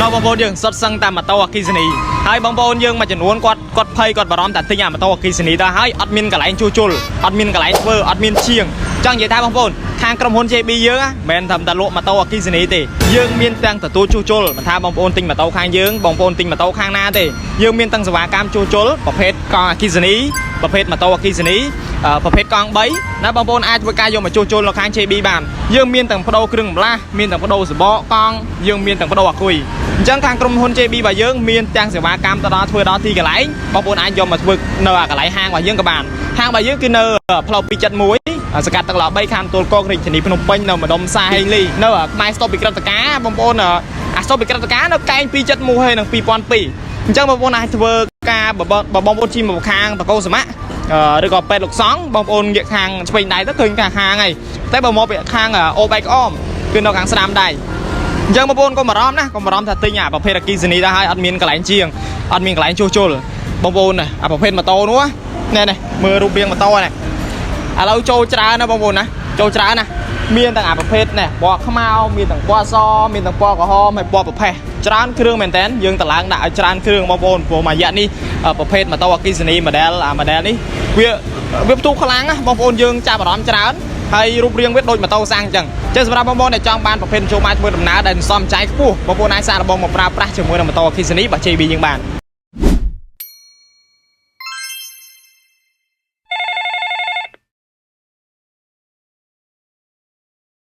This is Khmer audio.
នៅបងប្អូនយើងសុទ្ធសឹងតែម៉ូតូអគ្គិសនីហើយបងប្អូនយើងមួយចំនួនគាត់គាត់ភ័យគាត់បារម្ភតែទិញអាម៉ូតូអគ្គិសនីទៅហើយអត់មានកន្លែងជួសជុលអត់មានកន្លែងធ្វើអត់មានជាងចង់និយាយថាបងប្អូនខាងក្រុមហ៊ុន JB យើងណាមិនមែនត្រឹមតែលក់ម៉ូតូអគ្គិសនីទេយើងមានទាំងទទួលជួសជុលមិនថាបងប្អូនទិញម៉ូតូខាងយើងបងប្អូនទិញម៉ូតូខាងណាទេយើងមានទាំងសេវាកម្មជួសជុលប្រភេទកង់អគ្គិសនីប្រភេទម៉ូតូអគ្គិសនីប្រភេទកង់3ណាបងប្អូនអាចធ្វើការយកមកជួសជុលនៅខាង JB បានយើងមានទាំងប្ដូរគ្រឿងបន្លាស់មានទាំងប្ដូរសបកកង់យើងមានទាំងប្ដូរអាគុយអញ្ចឹងខាងក្រុមហ៊ុន JB របស់យើងមានទាំងសេវាកម្មទៅដល់ធ្វើដល់ទីកន្លែងបងប្អូនអាចយកមកធ្វើនៅអាកន្លែងហាងរបស់យើងក៏បានហាងរបស់យើងគឺនៅផ្លូវ271សង្កាត់ទឹកល្អ3ខណ្ឌទួលគោករាជធានីភ្នំពេញនៅម្ដុំផ្សារហេងលីនៅខ្មែរស្តុបវិក្រិតការបងប្អូនអាស្តុបវិក្រិតការនៅកែង271ហើយនឹង2002អញ្ចឹងបងប្អូនអាចធ្វើការបើបងប្អូនជិះមកខាងតកោសមៈឬក៏ពេទ្យលោកសង្ឃបងប្អូនងាកខាងឆ្វេងដៃទៅឃើញខាងហាងហើយតែបើមកពីខាងអូបែកក្អមគឺនៅខាងស្ដាំដៃអញ្ចឹងបងប្អូនកុំបារម្ភណាកុំបារម្ភថាទិញអាប្រភេទអគ្គិសនីដែរហើយអត់មានកន្លែងជាងអត់មានកន្លែងជួសជុលបងប្អូនណាអាប្រភេទម៉ូតូនោះណែនេះមើលរូបរាងម៉ូតូនេះឥឡូវចូលច្រើនណាបងប្អូនណាចូលច្រើនណាមានទាំងអាប្រភេទនេះពណ៌ខ្មៅមានទាំងពណ៌សមានទាំងពណ៌ក្រហមហើយពណ៌ប្រផេះច្រើនគ្រឿងមែនតើយើងតឡើងដាក់ឲ្យច្រើនគ្រឿងបងប្អូនព្រោះមួយរយៈនេះប្រភេទម៉ូតូអគ្គិសនី model អា model នេះវាវាផ្ទុះខ្លាំងណាបងប្អូនយើងចាប់អារម្មណ៍ច្រើនហើយរូបរាងវាដូចម៉ូតូសាំងអញ្ចឹងចឹងសម្រាប់បងប្អូនដែលចង់បានប្រភេទមធ្យោបាយធ្វើដំណើរដែលសន្សំចាយខ្ពស់បងប្អូនអាចសាកល្បងមកប្រើប្រាស់ជាមួយនឹងម៉ូតូអគ្គិសនីរបស់ JB យើងបាន។